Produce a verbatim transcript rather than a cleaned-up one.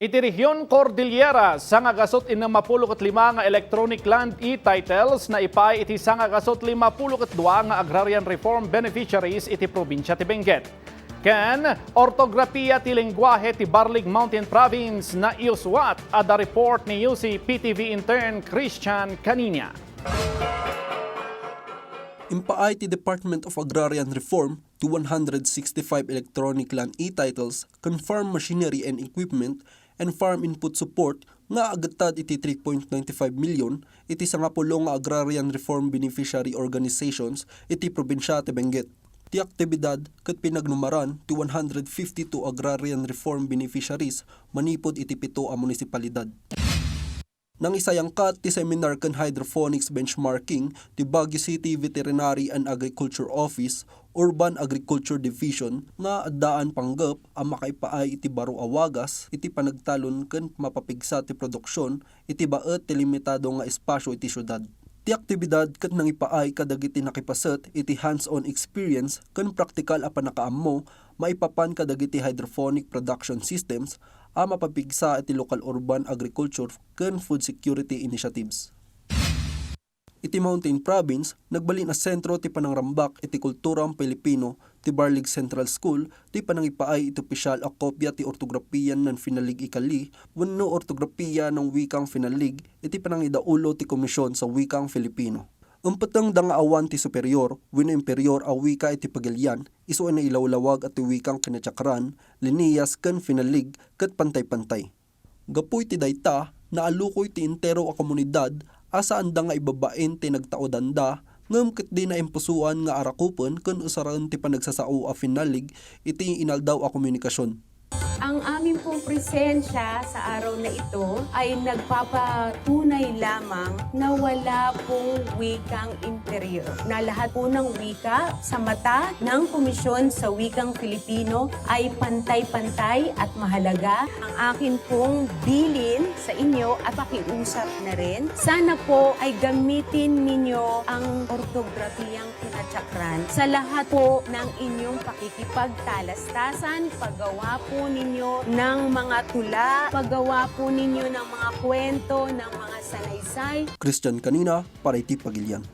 Iti Region Cordillera, sangagasut innem a pulo ket lima nga electronic land e-titles naipaay iti sangagasut lima pulo ket dua nga agrarian reform beneficiaries iti probinsia ti Benguet. Ken ortografia ti lengguahe ti Barlig Mountain Province naiyuswat. Adda report ni U C P T V intern Christian Canina. Impaay ti Department of Agrarian Reform ti one hundred sixty-five electronic land e-titles ken farm machinery and equipment and farm input support nga aggettad iti three point nine five million iti sangapulo nga agrarian reform beneficiary organizations iti probinsia ti Benguet. Ti aktibidad ket pinagnumaran ti one hundred fifty-two agrarian reform beneficiaries manipud iti pito a munisipalidad. Nangisayangkat ti seminar ken hydroponics benchmarking ti Baguio City Veterinary and Agriculture Office, Urban Agriculture Division nga addaan panggep a makaipaay iti baro a wagas iti panagtalon ken mapapigsa ti produksion iti baet ti limitado nga espasyo iti siudad. Ti aktibidad ket nangipaay kadagiti nakipaset iti hands-on experience ken praktikal a pannakaammo maipapan kadagiti hydroponic production systems a mapapigsa iti local urban agriculture ken food security initiatives. Iti Mountain Province, nagbalin a sentro ti panangrambak iti kulturang Pilipino ti Barlig Central School ti panangipaay iti opisial a kopia ti ortografian nang Finalig ikali wenno ortografia nang wikang Finalig iti panangidaulo ti Komisyon sa Wikang Filipino. Impetengda nga awan ti superior wenno imperior a wika iti pagilian, isu a nailawlawag a ti wikang kinatiakran, Linneas ken Finalig ket pantay-pantay. Gapu iti dayta, naalukoy ti entero a komunidad a saanda nga ibabain ti nagtaudanda ngem ketdi naimpusoan nga arakupen ken usaren ti panagsasao a Finalig iti inaldaw a komunikasion. Ang amin pong presensya sa araw na ito ay nagpapatunay lamang na wala pong wikang interior, na lahat po ng wika sa mata ng Komisyon sa Wikang Filipino ay pantay-pantay at mahalaga. Ang akin pong bilin sa inyo at pakiusap na rin, sana po ay gamitin ninyo ang ortografiyang kinatiakran sa lahat po ng inyong pakikipagtalastasan, paggawa po ninyo ng mga tula, paggawa po ninyo ng mga kwento, ng mga sanaysay. Christian Canina para iti Pagilian.